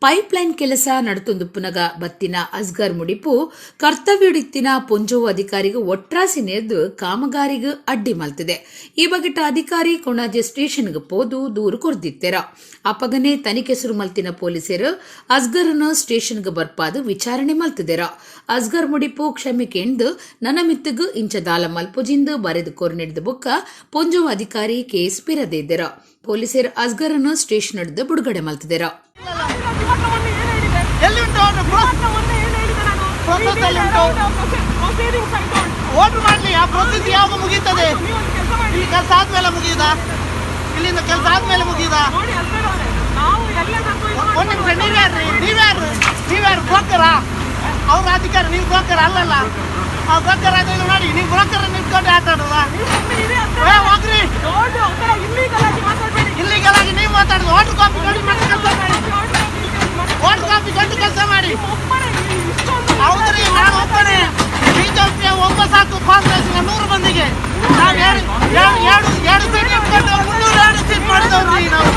ಪೈಪ್ಲೈನ್ ಕೆಲಸ ನಡತೊಂದು ಪುನಗ ಬತ್ತಿನ ಅಸ್ಗರ್ ಮುಡಿಪು ಕರ್ತವ್ಯಡಿತ್ತಿನ ಪೊಂಜೋವು ಅಧಿಕಾರಿಗೂ ಒಟ್ರಾಸಿ ನೆರ್ದು ಕಾಮಗಾರಿಗೂ ಅಡ್ಡಿ ಮಲ್ತಿದೆ. ಈ ಬಗೆಟ ಅಧಿಕಾರಿ ಕೊಣಾಜೆ ಸ್ಟೇಷನ್ಗೆ ಪೋದು ದೂರು ಕೊರ್ದಿತ್ತೆರ. ಅಪಗನೆ ತನಿಖೆ ಸುರು ಮಲ್ತಿನ ಪೊಲೀಸರು ಅಸ್ಗರ್ನ ಸ್ಟೇಷನ್ಗೆ ಬರ್ಪಾದು ವಿಚಾರಣೆ ಮಲ್ತಿದೆರ. ಅಸ್ಗರ್ ಮುಡಿಪು ಕ್ಷಮೆ ಕೇಂದು ನನ್ನ ಮಿತ್ತಗು ಇಂಚ ದಾಲ ಮಲ್ಪುಜಿಂದು ಬರೆದು ಕೊರ್ನೆಡ್ದು ಬುಕ್ಕ ಪೊಂಜೋವು ಅಧಿಕಾರಿ ಕೇಸ್ ಪಿರದಿದ್ದೆರ. ಪೊಲೀಸರು ಅಸ್ಗರನ್ನು ಸ್ಟೇಷನ್ ಹಿಡಿದು ಬಿಡುಗಡೆ ಮಲ್ತಿದ್ದೀರ. ಓಟರ್ ಮಾಡಲಿ, ಆ ಪ್ರೊಸೆಸ್ ಯಾವಾಗ ಮುಗೀತದೆ? ಇಲ್ಲಿ ಕೆಲಸ ಆದ್ಮೇಲೆ ಮುಗಿಯುದಾ? ಇಲ್ಲಿಂದ ಕೆಲಸ ಆದ್ಮೇಲೆ ಮುಗಿಯುದಾ? ಒಂದು ನಿಮಿಷ, ನೀವ್ಯಾರ್ರಿ? ನೀವ್ಯಾರು? ನೀವ್ಯಾರು ಬ್ರೋಕರಾ? ಅವ್ರ ಅಧಿಕಾರಿ, ನೀವು ಬ್ರೋಕರ್ ಅಲ್ಲಲ್ಲ. ಆ ಬ್ರೋಕರ್ ಆದ್ರೆ ನೋಡಿ, ನೀವು ಬ್ರೋಕರ್ ನಿಂತ್ಕೊಂಡು ಆಟ ಆಡೋದಾ? ಹೋಗ್ರಿ, ಇಲ್ಲಿಗಲ್ ಆಗಿ ನೀವು ಮಾತಾಡೋದು. ವಾಟರ್ ಕಾಪಿ ಕೊಡಿ, ಮತ್ತೆ ಕೆಲಸ ಮಾಡಿ. ವಾಟರ್ ಕಾಪಿ ಕೊಟ್ಟು ಕೆಲಸ ಮಾಡಿ. ಹೌದ್ರಿ, ನಾನು ಒಬ್ಬನೇ ಬಿಜೆಪಿಯ ಒಬ್ಬ ಸಾಕು ಕಾಂಗ್ರೆಸ್ನ 100 ಮಂದಿಗೆ. ನಾವು ಎರಡು ಸೀಟ್ ಇಟ್ಕೊಂಡು 302 ಸೀಟ್ ಮಾಡಿದವ್ರಿ ನಾವು.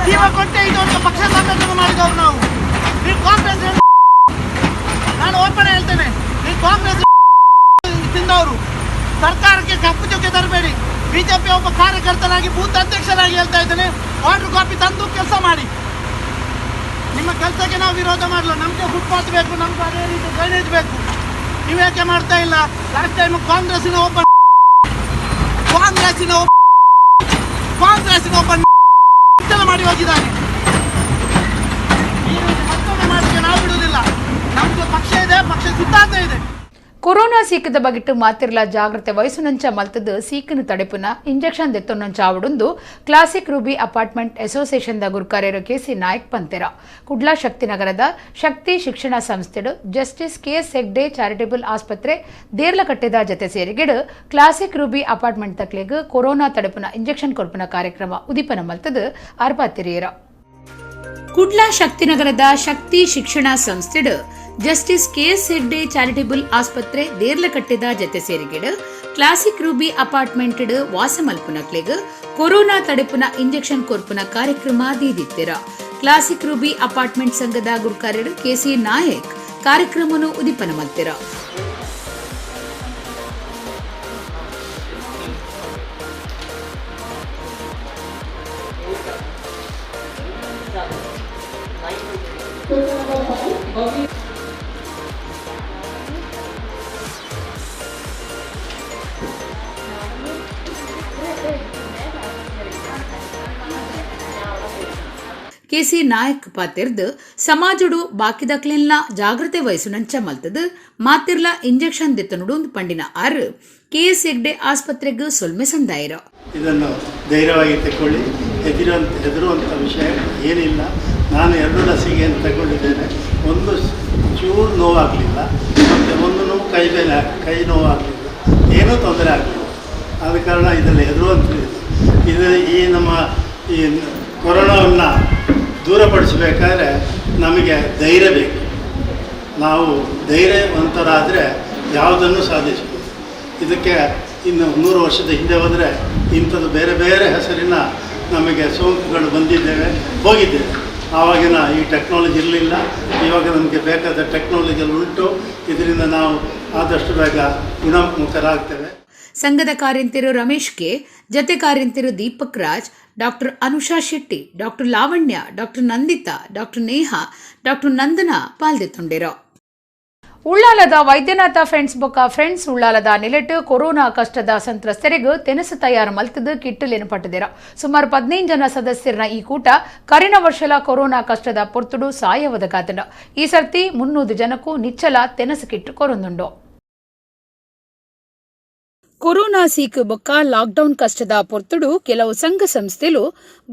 ಜೀವ ಕೊಟ್ಟೆ ಇದೊಂದು ಪಕ್ಷ ಸಂಘಟನೆ ಮಾಡಿದವ್ರು ನಾವು. ನೀವು ಕಾಂಗ್ರೆಸ್, ನಾನು ಓಪನ್ ಹೇಳ್ತೇನೆ, ನೀವು ಕಾಂಗ್ರೆಸ್ ತಿಂದವರು. ನಿಮ್ಮ ಕೆಲಸಕ್ಕೆ ನಾವು ವಿರೋಧ ಮಾಡಲ್ಲ. ನಮಗೆ ಫುಟ್ಪಾತ್ ಬೇಕು, ನಮ್ಗೆ ಅದೇ ರೀತಿ ಡ್ರೈನೇಜ್ ಬೇಕು. ನೀವು ಯಾಕೆ ಮಾಡ್ತಾ ಇಲ್ಲ? ಲಾಸ್ಟ್ ಟೈಮ್ ಕಾಂಗ್ರೆಸ್ಸಿನ ಒಬ್ಬ ಮಾಡಿ ಹೋಗಿದ್ದಾನೆ. ಈ ರೀತಿ ಮತ್ತೊಮ್ಮೆ ಮಾಡಲಿಕ್ಕೆ ನಾವು ಬಿಡುವುದಿಲ್ಲ. ನಮ್ಮದು ಪಕ್ಷ ಇದೆ, ಪಕ್ಷ ಸಿದ್ಧಾಂತ ಇದೆ. ಕೊರೋನಾ ಸೀಕದ ಬಗಿಟ್ಟು ಮಾತಿರ್ಲ ಜಾಗ್ರತೆ ವಯಸ್ಸುನಂಚ ಮಲ್ತದ್ದು ಸೀಕನು ತಡೆಪುನ ಇಂಜೆಕ್ಷನ್ ದೆತ್ತೊನ್ನಂಚ ಆವಡುಂದು classic Ruby apartment ಅಸೋಸಿಯೇಷನ್ದ ಗುರುಕಾರ್ಯರು KC Nayak ಪಂತೆರ. ಕುಡ್ಲಾ ಶಕ್ತಿನಗರದ ಶಕ್ತಿ ಶಿಕ್ಷಣ ಸಂಸ್ಥೆಡು justice KS Hegde charitable ಆಸ್ಪತ್ರೆ ದೇರ್ಲಕಟ್ಟೆದ ಜತೆ ಸೇರಿಗೆಡು classic Ruby apartment ತಕ್ಲೆಗ್ corona ತಡೆಪುನ injection ಕೊರ್ಪುನ ಕಾರ್ಯಕ್ರಮ ಉದೀಪನ ಮಲ್ತದ್ದು ಅರ್ಪಾತಿರಿಯರ. ಕುಡ್ಲಾ ಶಕ್ತಿನಗರದ ಶಕ್ತಿ ಶಿಕ್ಷಣ ಸಂಸ್ಥೆಡು justice KS Hegde charitable ಆಸ್ಪತ್ರೆ ದೇರ್ಲಕಟ್ಟೆದ ಜತೆ ಸೇರಿಗೆಡು classic Ruby apartment ವಾಸಮಲ್ಪುನಕ್ಲೆಗ್ corona ತಡೆಪುನ injection ಕೊರ್ಪುನ ಕಾರ್ಯಕ್ರಮ ದೀದಿತ್ತಿರ. Classic Ruby apartment ಸಂಘದ ಗುರುಕಾರ್ಯರು ಕೆಸಿ ನಾಯಕ್ ಕಾರ್ಯಕ್ರಮನು ಉದೀಪನ ಮಲ್ತಿರ. ಕೆಸಿ ನಾಯಕ್ ಪಾತಿರ್ದು ಸಮಾಜಡು ಬಾಕಿದಕ್ಲೆಲ್ಲ ಜಾಗೃತೆ ವಯಸ್ಸುನಂಚ ಮಲ್ತದು ಮಾತಿರ್ಲ ಇಂಜೆಕ್ಷನ್ ದಿತ್ತನುಡು ಪಂಡಿನ ಆರು ಕೆಎಸ್ ಹೆಗ್ಡೆ ಆಸ್ಪತ್ರೆಗೆ ಸೊಲ್ಮೆ ಸಂದಾಯಿರ. ಇದನ್ನು ಧೈರ್ಯವಾಗಿ ತಗೊಳ್ಳಿ, ಹೆದರುವಂಥ ವಿಷಯ ಏನಿಲ್ಲ. ನಾನು 2 ಲಸಿಕೆಯನ್ನು ತಗೊಂಡಿದ್ದೇನೆ. ಒಂದು ಚೂರು ನೋವಾಗಲಿಲ್ಲ, ಮತ್ತು ಒಂದು ನೋವು ಕೈ ಮೇಲೆ ಕೈ ನೋವಾಗಲಿಲ್ಲ, ಏನೂ ತೊಂದರೆ ಆಗಲಿಲ್ಲ. ಆದ ಕಾರಣ ಇದರಲ್ಲಿ ಹೆದರುವಂಥದ್ದಿಲ್ಲ. ಇದು ಈ ನಮ್ಮ ಈ ಕೊರೋನಾವನ್ನು ದೂರಪಡಿಸಬೇಕಾದ್ರೆ ನಮಗೆ ಧೈರ್ಯ ಬೇಕು. ನಾವು ಧೈರ್ಯವಂತರಾದರೆ ಯಾವುದನ್ನು ಸಾಧಿಸ್ಬೋದು. ಇದಕ್ಕೆ ಇನ್ನು 100 ವರ್ಷದ ಹಿಂದೆ ಹೋದರೆ ಇಂಥದ್ದು ಬೇರೆ ಬೇರೆ ಹೆಸರಿನ ನಮಗೆ ಸೋಂಕುಗಳು ಬಂದಿದ್ದೇವೆ, ಹೋಗಿದ್ದೇವೆ. ಆವಾಗಿನ ಈ ಟೆಕ್ನಾಲಜಿ ಇರಲಿಲ್ಲ. ಇವಾಗ ನಮಗೆ ಬೇಕಾದ ಟೆಕ್ನಾಲಜಿಯಲ್ಲಿ ಉಂಟು. ಇದರಿಂದ ನಾವು ಆದಷ್ಟು ಬೇಗ ಗುಣಮುಖರಾಗ್ತೇವೆ. ಸಂಘದ ಕಾರ್ಯಂತಿರು ರಮೇಶ್ ಕೆ, ಜತೆ ಕಾರ್ಯಂತಿರು Deepak Raj, doctor Anusha Shetty, doctor Lavanya, doctor Nandita, doctor Neha, doctor Nandana ಪಾಲ್ದೆತ್ತೊಂಡಿರು. ಉಳ್ಳಾಲದ ವೈದ್ಯನಾಥ friends ಬೊಕ್ಕ ಫ್ರೆಂಡ್ಸ್ ಉಳ್ಳಾಲದ ನಿಲೆಟ್ಟು ಕೊರೋನಾ ಕಷ್ಟದ ಸಂತ್ರಸ್ತರಿಗೂ ತೆನಸು ತಯಾರು ಮಲ್ತದ್ದು ಕಿಟ್ಟಲೇನು ಪಟ್ಟದಿರ. ಸುಮಾರು 15 ಜನ ಸದಸ್ಯರನ್ನ ಈ ಕೂಟ ಕರಿನ ವರ್ಷಲ ಕೊರೋನಾ ಕಷ್ಟದ ಪೊರ್ತುಡು ಸಾಯವದಗಾತನ. ಈ ಸರ್ತಿ 300 ಜನಕ್ಕೂ ನಿಚ್ಚಲ ತೆನಸು ಕಿಟ್ಟು ಕೊರೊಂದುಂಡು. ಕೊರೋನಾ ಸೀಕು ಬೊಕ್ಕ ಲಾಕ್ಡೌನ್ ಕಷ್ಟದ ಪೊರ್ತುಡು ಕೆಲವು ಸಂಘ ಸಂಸ್ಥೆಲು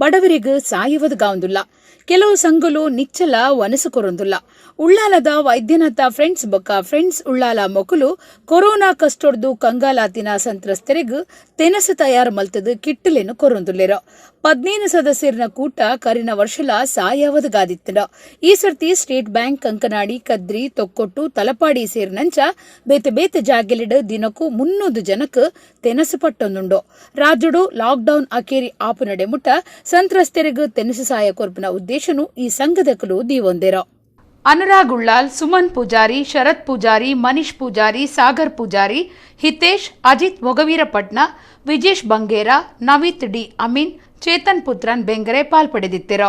ಬಡವರಿಗೂ ಸಾಯವದಗಾವುದಿಲ್ಲ, ಕೆಲವು ಸಂಘಲು ನಿಚ್ಚಲ ವನಸು ಕೊರೊಂದುಲ್ಲ. ಉಳ್ಳಾಲದ ವೈದ್ಯನಾಥ ಫ್ರೆಂಡ್ಸ್ ಬೊಕ್ಕ ಫ್ರೆಂಡ್ಸ್ ಉಳ್ಳಾಲ ಮೊಕುಲು ಕೊರೋನಾ ಕಷ್ಟೊಡ್ದು ಕಂಗಾಲಾತಿನ ಸಂತ್ರಸ್ತರಿಗೂ ತೆನಸು ತಯಾರು ಮಲ್ತದು ಕಿಟ್ಟಲೇನು ಕೊರೊಂದುಲ್ಲೆರ. 15 ಸದಸ್ಯರನ ಕೂಟ ಕರಿನ ವರ್ಷಲ ಸಾಯವದಗಾದಿತ್ತನ. ಈ ಸರ್ತಿ ಸ್ಟೇಟ್ ಬ್ಯಾಂಕ್, ಕಂಕನಾಡಿ, ಕದ್ರಿ, ತೊಕ್ಕೊಟ್ಟು, ತಲಪಾಡಿ ಸೇರಿನಂಚ ಬೇತೆ ಬೇತೆ ಜಾಗೆಲಿಡು ದಿನಕ್ಕೂ 300 ಜನಕ್ಕೆ ತೆನಸು ಪಟ್ಟೊಂದುಂಡು. ರಾಜ್ಯಡು ಲಾಕ್ಡೌನ್ ಅಕೇರಿ ಆಪು ನಡೆಮುಟ್ಟ ಸಂತ್ರಸ್ತರಿಗೂ ತೆನಸು ಸಹಾಯ ಕೊರ್ಪಿನ ಉದ್ದೇಶನು ಈ ಸಂಘದಕಲು ದೀವೊಂದೆರ. ಅನುರಾಗ್ ಉಳ್ಳಾಲ್, ಸುಮನ್ ಪೂಜಾರಿ, ಶರತ್ ಪೂಜಾರಿ, ಮನೀಶ್ ಪೂಜಾರಿ, ಸಾಗರ್ ಪೂಜಾರಿ, ಹಿತೇಶ್, ಅಜಿತ್ ಮೊಗವೀರಪಟ್ನ, ವಿಜೇಶ್ ಬಂಗೇರ, ನವೀತ್ ಡಿ ಅಮೀನ್, ಚೇತನ್ ಪುತ್ರನ್ ಬೆಂಗರೆ ಪಾಲ್ಪಡೆದಿತ್ತಿರ.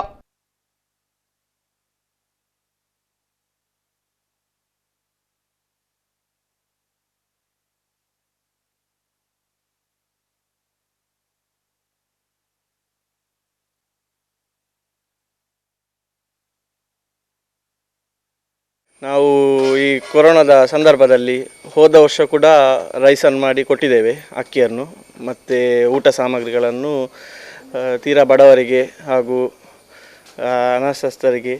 ನಾವು ಈ ಕೊರೋನಾದ ಸಂದರ್ಭದಲ್ಲಿ ಹೋದ ವರ್ಷ ಕೂಡ ರೈಸನ್ನು ಮಾಡಿ ಕೊಟ್ಟಿದ್ದೇವೆ, ಅಕ್ಕಿಯನ್ನು ಮತ್ತು ಊಟ ಸಾಮಗ್ರಿಗಳನ್ನು ತೀರಾ ಬಡವರಿಗೆ ಹಾಗೂ ಅನಾಥಸ್ಥರಿಗೆ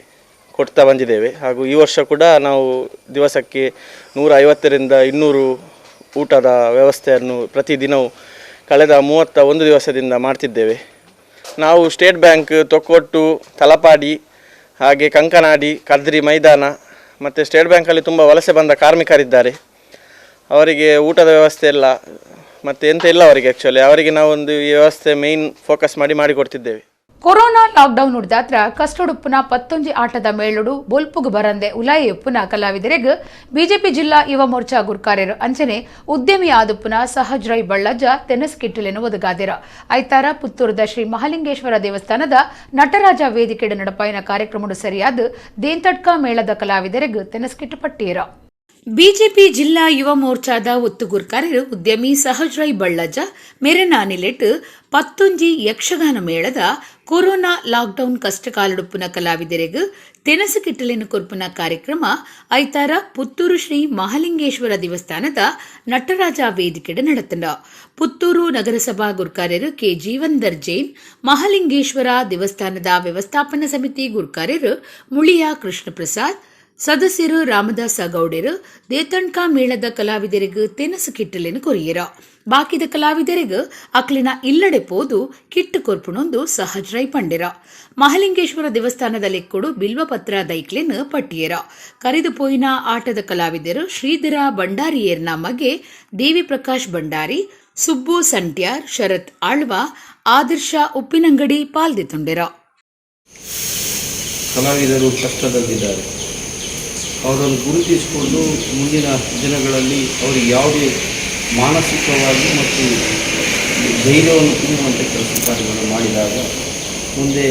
ಕೊಡ್ತಾ ಬಂದಿದ್ದೇವೆ. ಹಾಗೂ ಈ ವರ್ಷ ಕೂಡ ನಾವು ದಿವಸಕ್ಕೆ 150ರಿಂದ 200 ಊಟದ ವ್ಯವಸ್ಥೆಯನ್ನು ಪ್ರತಿದಿನವೂ ಕಳೆದ 31 ದಿವಸದಿಂದ ಮಾಡ್ತಿದ್ದೇವೆ. ನಾವು ಸ್ಟೇಟ್ ಬ್ಯಾಂಕ್, ತೊಕ್ಕೊಟ್ಟು, ತಲಪಾಡಿ, ಹಾಗೆ ಕಂಕನಾಡಿ, ಕದ್ರಿ ಮೈದಾನ ಮತ್ತು ಸ್ಟೇಟ್ ಬ್ಯಾಂಕಲ್ಲಿ ತುಂಬ ವಲಸೆ ಬಂದ ಕಾರ್ಮಿಕರಿದ್ದಾರೆ. ಅವರಿಗೆ ಊಟದ ವ್ಯವಸ್ಥೆ ಇಲ್ಲ ಮತ್ತು ಎಂತ ಇಲ್ಲ ಅವರಿಗೆ. ಆ್ಯಕ್ಚುಲಿ ಅವರಿಗೆ ನಾವೊಂದು ಈ ವ್ಯವಸ್ಥೆ ಮೇಯ್ನ್ ಫೋಕಸ್ ಮಾಡಿ ಮಾಡಿಕೊಡ್ತಿದ್ದೇವೆ. ಕೊರೋನಾ ಲಾಕ್ಡೌನ್ ಉಡ್ದಾತ್ರ ಕಷ್ಟೊಡುಪ್ಪುನ ಪತ್ತೊಂಜಿ ಆಟದ ಮೇಳುಡು ಬೊಲ್ಪುಗು ಬರಂದೆ ಉಲಾಯಿ ಉಪ್ಪುನ ಕಲಾವಿದರೆಗ್ ಬಿಜೆಪಿ ಜಿಲ್ಲಾ ಯುವ ಮೋರ್ಚಾ ಗುರ್ಕಾರ್ಯರು ಅಂಚನೆ ಉದ್ಯಮಿ ಆದುಪ್ಪುನ ಸಹಜ್ ರೈ ಬಳ್ಳಜ್ಜ ತೆನಸ್ ಕಿಟ್ಟಲೆನು ಒದಗಾದಿರ. ಐತಾರ ಪುತ್ತೂರುದ ಶ್ರೀ ಮಹಾಲಿಂಗೇಶ್ವರ ದೇವಸ್ಥಾನದ ನಟರಾಜ ವೇದಿಕೆಡು ನಡಪಾಯಿನ ಕಾರ್ಯಕ್ರಮಡು ಸರಿಯಾದ ದೇಂತಡ್ಕ ಮೇಳದ ಕಲಾವಿದರೆಗ್ ತೆನಸ್ ಕಿಟ್ಟು ಪಟ್ಟಿಯರ. ಬಿಜೆಪಿ ಜಿಲ್ಲಾ ಯುವ ಮೋರ್ಚಾದ ಒತ್ತುಗುರ್ಕಾರ್ಯರು ಉದ್ಯಮಿ ಸಹಜ್ ರೈ ಬಳ್ಳಜ್ಜ ಮೆರೆನ ನಿಲೆಟ್ ಪತ್ತೊಂಜಿ ಯಕ್ಷಗಾನ ಮೇಳದ ಕೊರೋನಾ ಲಾಕ್ಡೌನ್ ಕಷ್ಟಕಾಲುಡುಪ್ಪುನ ಕಲಾವಿದರೆಗ್ ತೆನಸು ಕಿಟ್ಟಲಿನ ಕೊರ್ಪುನ ಕಾರ್ಯಕ್ರಮ ಐತಾರ ಪುತ್ತೂರು ಶ್ರೀ ಮಹಾಲಿಂಗೇಶ್ವರ ದೇವಸ್ಥಾನದ ನಟರಾಜ ವೇದಿಕೆಡೆ ನಡೆತಂಡ. ಪುತ್ತೂರು ನಗರಸಭಾ ಗುರ್ಕಾರ್ಯರು ಕೆ ಜೀವಂದರ್ ಜೈನ್, ಮಹಾಲಿಂಗೇಶ್ವರ ದೇವಸ್ಥಾನದ ವ್ಯವಸ್ಥಾಪನಾ ಸಮಿತಿ ಗುರ್ಕಾರ್ಯರು ಮುಳಿಯ ಕೃಷ್ಣಪ್ರಸಾದ್, ಸದಸ್ಯರು ರಾಮದಾಸ ಗೌಡರು ದೇತಣ್ಕ ಮೇಳದ ಕಲಾವಿದರಿಗೂ ತೆನಸು ಕಿಟ್ಟಲೆನು ಕೊರಿಯರ. ಬಾಕಿದ ಕಲಾವಿದರಿಗೂ ಅಕ್ಲಿನ ಇಲ್ಲಡೆ ಪೋದು ಕಿಟ್ಟು ಕೊರ್ಪುಣೊಂದು ಸಹಜ್ ರೈ ಪಂಡೆರ. ಮಹಾಲಿಂಗೇಶ್ವರ ದೇವಸ್ಥಾನದ ಲೆಕ್ಕೊಡು ಬಿಲ್ವಪತ್ರ ದೈಕ್ಲೆನ್ ಪಟ್ಟಿಯರ. ಕರಿದು ಪೋಯಿನ ಆಟದ ಕಲಾವಿದರು ಶ್ರೀಧರ ಭಂಡಾರಿಯರ್ನ ಮಗೆ ದೇವಿ ಪ್ರಕಾಶ್ ಭಂಡಾರಿ, ಸುಬ್ಬು ಸಂಟ್ಯಾರ್, ಶರತ್ ಆಳ್ವ, ಆದರ್ಶ ಉಪ್ಪಿನಂಗಡಿ ಪಾಲ್ದಿತುಂಡೆರ. ಕಲಾವಿದರು ಕಷ್ಟದಲ್ಲಿದ್ದಾರೆ. ಅವರನ್ನು ಗುರುತಿಸಿಕೊಂಡು ಮುಂದಿನ ದಿನಗಳಲ್ಲಿ ಅವರಿಗೆ ಯಾವುದೇ ಮಾನಸಿಕವಾಗಿ ಮತ್ತು ಧೈರ್ಯವನ್ನು ತುಂಬುವಂಥ ಕೆಲಸ ಕಾರ್ಯಗಳನ್ನು ಮಾಡಿದಾಗ ಮುಂದೆ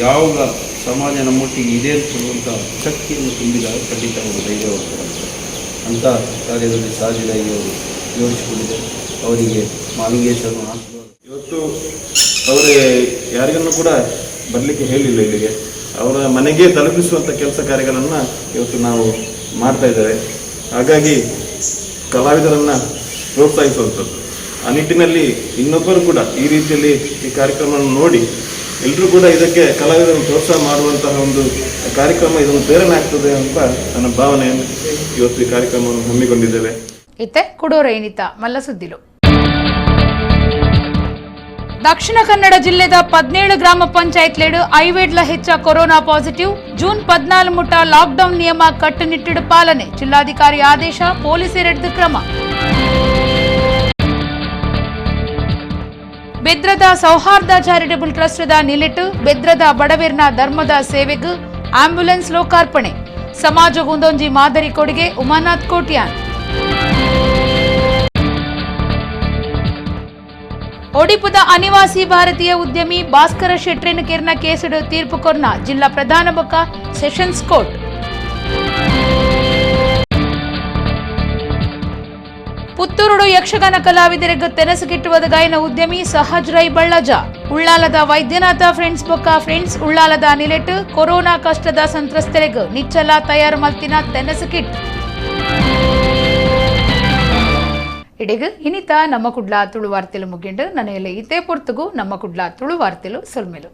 ಯಾವಾಗ ಸಮಾಜ ನಮ್ಮೊಟ್ಟಿಗೆ ಇದೆ ಅಂತ ಹೇಳುವಂಥ ಶಕ್ತಿಯನ್ನು ತುಂಬಿದಾಗ ಖಂಡಿತ ಅವರು ಧೈರ್ಯವಂತರಾಗ್ತಾರೆ. ಅಂಥ ಕಾರ್ಯದಲ್ಲಿ ಸಹಜರಾಗಿ ಅವರು ಜೋಡಿಸಿಕೊಂಡಿದ್ದಾರೆ. ಅವರಿಗೆ ಮಹಾಲಿಂಗೇಶ್ವರನ ಆಶೀರ್ವಾದ. ಇವತ್ತು ಅವರೇ ಯಾರಿಗನ್ನು ಕೂಡ ಬರಲಿಕ್ಕೆ ಹೇಳಿಲ್ಲ ಇಲ್ಲಿಗೆ. ಅವರ ಮನೆಗೆ ತಲುಪಿಸುವಂಥ ಕೆಲಸ ಕಾರ್ಯಗಳನ್ನು ಇವತ್ತು ನಾವು ಮಾಡ್ತಾ ಇದ್ದೇವೆ. ಹಾಗಾಗಿ ಕಲಾವಿದರನ್ನು ಪ್ರೋತ್ಸಾಹಿಸುವಂಥದ್ದು ಆ ನಿಟ್ಟಿನಲ್ಲಿ ಇನ್ನೊಬ್ಬರು ಕೂಡ ಈ ರೀತಿಯಲ್ಲಿ ಈ ಕಾರ್ಯಕ್ರಮವನ್ನು ನೋಡಿ ಎಲ್ಲರೂ ಕೂಡ ಇದಕ್ಕೆ ಕಲಾವಿದರನ್ನು ಪ್ರೋತ್ಸಾಹ ಮಾಡುವಂತಹ ಒಂದು ಕಾರ್ಯಕ್ರಮ ಇದೊಂದು ಪ್ರೇರಣೆ ಆಗ್ತದೆ ಅಂತ ನನ್ನ ಭಾವನೆಯನ್ನು ಇವತ್ತು ಈ ಕಾರ್ಯಕ್ರಮವನ್ನು ಹಮ್ಮಿಕೊಂಡಿದ್ದೇವೆ. ಇತ್ತೆ ಕುಡೋರ ಏನಿತ ಮಲ್ಲ ಸುದ್ದಿಲು. ದಕ್ಷಿಣ ಕನ್ನಡ ಜಿಲ್ಲೆದ 17 ಗ್ರಾಮ ಪಂಚಾಯತ್ಲೇಡು ಐವೇಡ್ಲ ಹೆಚ್ಚ ಕೊರೋನಾ ಪಾಸಿಟಿವ್. ಜೂನ್ 14 ಮುಟ ಲಾಕ್ಡೌನ್ ನಿಯಮ ಕಟ್ಟುನಿಟ್ಟಿಡು ಪಾಲನೆ. ಜಿಲ್ಲಾಧಿಕಾರಿ ಆದೇಶ, ಪೊಲೀಸರೆಡ್ದು ಕ್ರಮ. ಬೆದ್ರದ ಸೌಹಾರ್ದ ಚಾರಿಟಬಲ್ ಟ್ರಸ್ಟ್ದ ನಿಲೆಟ್ಟು ಬೆದ್ರದ ಬಡವೇರ್ನ ಧರ್ಮದ ಸೇವೆಗೂ ಆಂಬ್ಯುಲೆನ್ಸ್ ಲೋಕಾರ್ಪಣೆ. ಸಮಾಜಗೊಂದೊಂಜಿ ಮಾದರಿ ಕೊಡುಗೆ ಉಮಾನಾಥ್ ಕೋಟ್ಯಾನ್. ಒಡಿಪುದ ಅನಿವಾಸಿ ಭಾರತೀಯ ಉದ್ಯಮಿ ಭಾಸ್ಕರ ಶೆಟ್ರಿನ ಕಿರ್ನ ಕೇಸುಡು ತೀರ್ಪು ಕೊರ್ನ ಜಿಲ್ಲಾ ಪ್ರಧಾನ ಬೊಕ್ಕ ಸೆಷನ್ಸ್ ಕೋರ್ಟ್. ಪುತ್ತೂರುಡು ಯಕ್ಷಗಾನ ಕಲಾವಿದರಿಗೂ ತೆನಸು ಕಿಟ್ಟುವದ ಗಾಯನ ಉದ್ಯಮಿ ಸಹಜ್ ರೈ ಬಳ್ಳಜ. ಉಳ್ಳಾಲದ ವೈದ್ಯನಾಥ ಫ್ರೆಂಡ್ಸ್ ಬೊಕ್ಕ ಫ್ರೆಂಡ್ಸ್ ಉಳ್ಳಾಲದ ನಿಲೆಟ್ಟು ಕೊರೋನಾ ಕಷ್ಟದ ಸಂತ್ರಸ್ತರಿಗೂ ನಿಚ್ಚಲ ತಯಾರು ಮಲ್ತಿನ ತೆನಸು ಕಿಟ್. ಇಡೀಗ ಇನಿತ ನಮ್ಮ ಕುಡ್ಲ ತುಳು ವಾರ್ತೆಲು ಮುಗಿಂಡು. ನನಯಲ್ಲಿ ಇತೇ ಪೊರ್ತುಗು ನಮ್ಮ ಕುಡ್ಲ ತುಳು ವಾರ್ತೆಲು ಸೊಲ್ಮೆಲು.